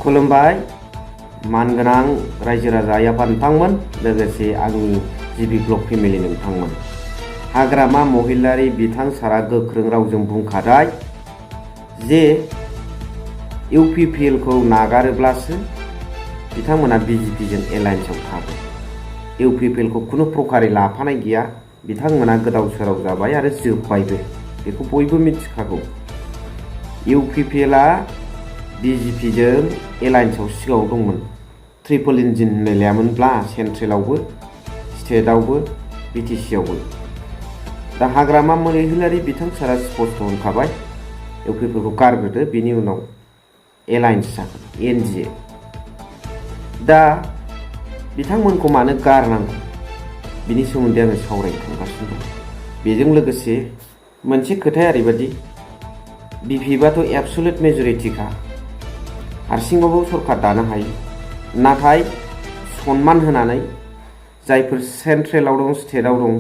खुलुमबाय मानगोनां रायजो राजा आफा नोंथांमोन लोगोसे आंनि जिबि ब्लग फेमिलि नोंथांमोन। हाग्रामा महिलारि बिथां सारा गोख्रों रावजों बुंखाबाय जे इउपिपिएल खौ नागारोब्लासो बिथांमोना बिजेपिजों एलायन्सआव थागोन। इउपिपिएल खौ खुनु प्रकारै लाफानाय गैया, बिथांमोना गोदाव सोराव जाबाय आरो जोबबायबो, बेखौ बयबो मिथिखागौ। इउपिपिएलआ बिजेपिजों एलायन्सआव सिगाङाव दंमोन। ट्रिपल इन्जिन होनलायामोनब्ला सेन्ट्रेलावबो स्टेटआवबो बिटिसिआवबो। दा हाग्रामा महिलारि बिथां सारा स्पष्ट होनखाबाय इउपिपिएल खौ गारग्रोदो, बेनि उनाव एलायन्स जागोन एनडिए। दा बिथांमोनखौ मानो गारनांगौ बिनि सोमोन्दै आङो सावरायनो थांगासिनो दं। बेजों लोगोसे मोनसे खोथाया ओरैबायदि, बिपिएफआथ' एबसुलेट मेजरिटिखा, हारसिंबाबो सरकार दानो हायो, नाथाय सनमान होनानै जायफोर सेन्ट्रेलाव दं स्टेटआव दं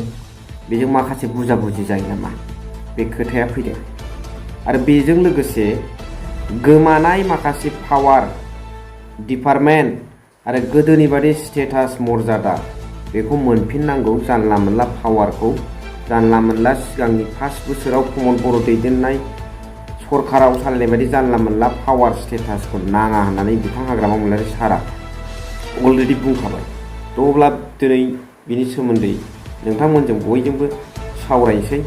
बेजों माखासे बुजाबुजि जायो नामा, बे खोथाया फैदों। आरो बेजों लोगोसे गोमानाय माखासे पावार डिपार्टमेन्ट आरो गोदोनि बादि स्टेटास मर्यादा बेखौ मोनफिननांगौ। जानला मोनला पावारखौ जानला मोनला सिगांनि 5 बोसोराव प्रमद बर' दैदेननाय सरकाराव सालायनाय बायदि जानला मोनला पावार स्टेटासखौ नाङा होननानै बिथां हाग्रामा महिलारि सारा अलरेडि बुंखाबाय। थ' अब्ला दिनै बिनि सोमोन्दै नोंथांमोनजों बयजोंबो सावरायनोसै।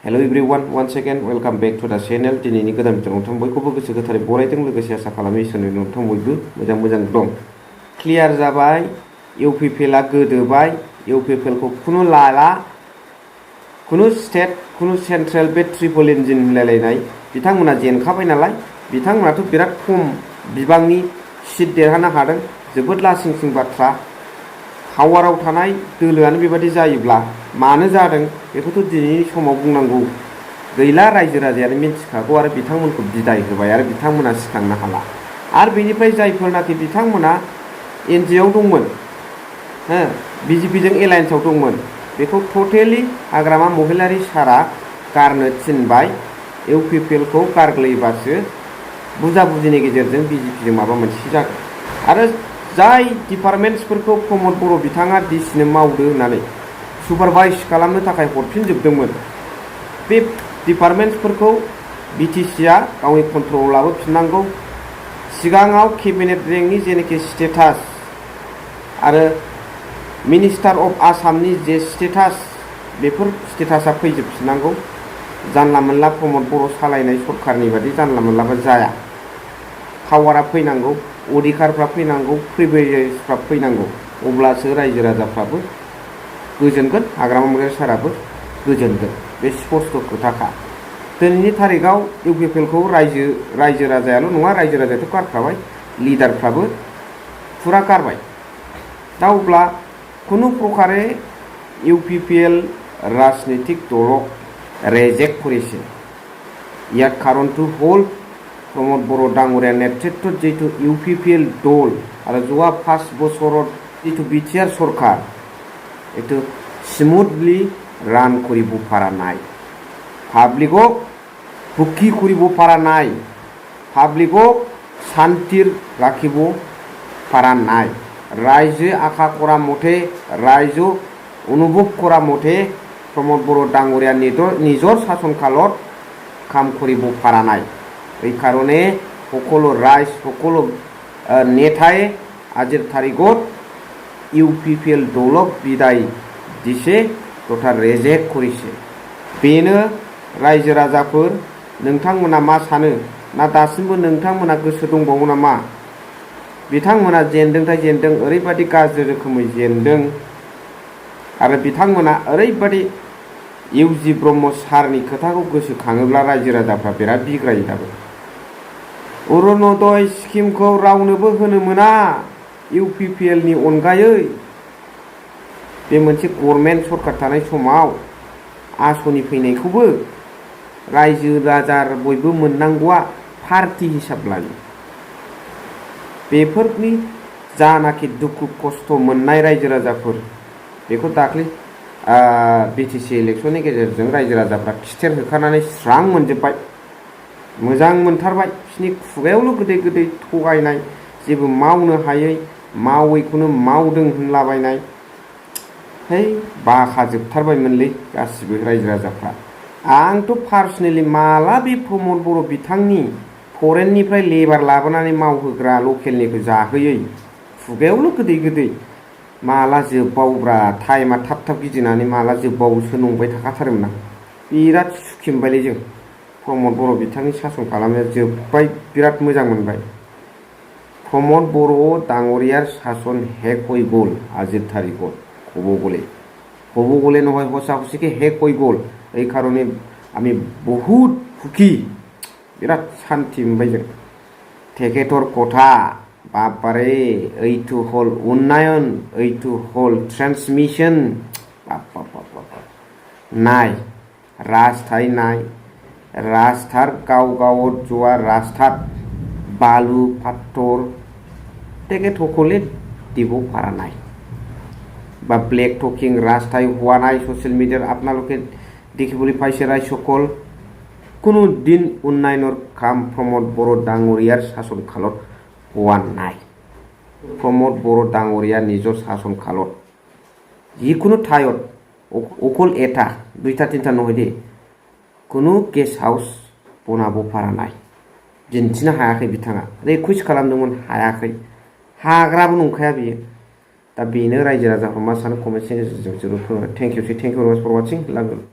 Hello' everyone, once again welcome back to the channel. दिनैनि गोदान भिडिअ नोंथां बयखौबो गोसो गोथारै बरायदों, लोगोसे आसा खालामो इसोरनि नोंथां बयबो मोजां दं। क्लियार जाबाय, इउपिपिएलआ गोदोबाय, इउपिपिएल खौ खुनु लाला, खुनु स्टेट खुनु सेन्ट्रेल बे ट्रिपल इन्जिन होनलायलायनाय बिथांमोना जेनखाबाय नालाय, बिथांमोनाथ' बिराद खम बिबांनि सिट देरहानो हादों, जोबोद लासिंसिं बाथ्रा। पावाराव थानाय दोलोआनो बेबादि जायोब्ला मानो जादों बेखौथ' दिनैनि समाव बुंनांगौ गैला, रायजो राजायानो मिथिखागौ आरो बिथांमोनखौ बिदाय होबाय आरो बिथांमोना सिखांनो हाला। आरो बेनिफ्राय जायफोरनाखि बिथांमोना एनडिएआव दंमोन, बिजेपिजों एलायन्सआव दंमोन, बेखौ टटेलि हाग्रामा महिलारि सारा गारनो थिनबाय। इउपिपिएल खौ गारग्लोयोबासो बुजाबुजिनि गेजेरजों बिजेपिजों माबा मोनसे जागोन। आरो जाय डिपार्टमेन्ट्सफोरखौ प्रमद बर' बिथाङा डिसिनो मावदो होननानै सुपारभाइज खालामनो थाखाय हरफिनजोबदोंमोन, बे डिपार्टमेन्ट्सफोरखौ बिटिसिआ गावनि कन्ट्रलाव लाबोफिननांगौ। सिगाङाव केबिनेट रेंकनि जेनोखि स्टेटास आरो मिनिस्टार अफ आसामनि जे स्टेटास, बेफोर स्टेटासा फैजोबफिननांगौ। जानला मोनला प्रमद बर' सालायनाय सरकारनि बादि जानला मोनलाबो जाया। पावारा फैनांगौ, अधिकारफ्रा फैनांगौ, प्रिभिलेजफ्रा फैनांगौ, अब्लासो रायजो राजाफ्राबो गोजोनगोन, हाग्रामा महिलारि साराबो गोजोनगोन। बे स्पष्ट खोथाखा। दिनैनि थारिखआव इउपिपिएल खौ रायजो राजायाल' नङा, रायजो राजायाथ' गारखाबाय, लिडारफ्राबो फुरा गारबाय। दा अब्ला खुनु प्रकारे इउपिपिएल राजनितिक दलक रेजेक्ट करेছে। ইয়াৰ কাৰণটো হ'ল प्रमद बर' डाঙৰীয়াৰ नेतृत्वত जितु इउपिपिएल दल आरो যোৱা 5 বছৰত जितु बिटिआर सरकार এইটো স্মুথলি ৰান কৰিব পৰা নাই, পাব্লিকক সুখী কৰিব পৰা নাই, পাব্লিকক শান্তিৰ ৰাখিব পৰা নাই। ৰাইজে আশা কৰা মতে, ৰাইজে অনুভৱ কৰা মতে प्रमद बर' डाঙৰীয়া নিজৰ শাসনকালত কাম কৰিব পৰা নাই। এই কাৰণে সকলো ৰাইজ সকলো নেতাই আজিৰ তাৰিখত ইউপিপিএল দলক বিদায় দিছে তথা रेजेक्ट কৰিছে। बेनो रायजो राजाफोर, नोंथांमोना मा सानो? ना दासिमबो नोंथांमोना गोसो दंबावो नामा? बिथांमोना जेनदोंथाय जेनदों, ओरैबादि गाज्रि रोखोमै जेनदों आरो बिथांमोना ओरैबादि इउजि ब्रह्म सारनि खोथाखौ गोसोखाङोब्ला रायजो राजाफ्रा बिराद बिग्रायो दाबो। अरुणोदय स्किमखौ रावनोबो होनो मोना इउपिपिएल नि अनगायै। बे मोनसे गभर्नमेन्ट सरकार थानाय समाव आसनि फैनायखौबो रायजो राजा बयबो मोननांगौआ पार्टी हिसाब लायो। बेफोरनि जानाखि दुखु खस्थ' मोननाय रायजो राजाफोर, बेखौ दाख्लै बिटिसि इलेक्शननि गेजेरजों रायजो राजाफ्रा खिथेर होखानानै स्रां मोनजोब्बाय। मोजां मोनथारबाय बिसिनि खुगायावल' गोदै गोदै थगायनाय, जेबो मावनो हायै मावैखौनो मावदों होनलाबायनाय। है बाखाजोबथारबायमोनलै गासिबो रायजो राजाफ्रा। आंथ' पार्सनेलि माला बे प्रमद बर' बिथांनि फरेननिफ्राय लेबार लाबोनानै मावहोग्रा लकेलनिखौ जाहोयै, खुगायावल' गोदै गोदै माला जोबबावोब्रा, टाइमा थाब थाब गिदिंनानै माला जोबबावोसो नंबाय थाखाथारोमोन आं। बिराद सुखि मोनबायलै जों, प्रमद बर' बिथांनि सासन खालामनाया जोब्बाय, बिराद मोजां मोनबाय। प्रमद बर' ডাঙৰীয়ার শাসন শেষ হৈ গ'ল আজিৰ তাৰিখত ক'ব গ'লে নহয়, সঁচা সঁচিকে শেষ হৈ গ'ল। এই কাৰণে আমি বহুত সুখী, বিৰাট শান্তি मोनबाय जों। তেখেতৰ কথা বাপৰে, এইটো হ'ল উন্নয়ন, এইটো হ'ল ট্ৰেন্সমিশ্যন, নাই ৰাস্তাই নাই, ৰাস্তাৰ গাঁৱত যোৱা ৰাস্তাত বালু পাথৰ তেখেতসকলে দিব পৰা নাই, বা ব্লেক টকিং ৰাস্তাই হোৱা নাই। ছ'চিয়েল মিডিয়াত আপোনালোকে দেখিবলৈ পাইছে ৰাইজসকল, কোনো দিন উন্নয়নৰ কাম প্ৰমোদ বড়ো ডাঙৰীয়াৰ শাসন কালত হোৱা নাই। প্ৰমোদ বড়ো ডাঙৰীয়া নিজৰ শাসন কালত যিকোনো ঠাইত অকল এটা দুইটা তিনিটা নহয় দেই, কোনো गेस्ट हाउस बनाबो पारा नाय, दिन्थिनो हायाखै बिथाङा। रिकुवेस्ट खालामदोंमोन, हायाखै, हाग्राबो नंखाया बियो। दा बेनो रायजो राजाफ्रा मा सानो कमेन्टनि गेजेरजों जोबोद फोरमाय। थेंक इउ भेरि माच फर वाचिं, लाभ इउ।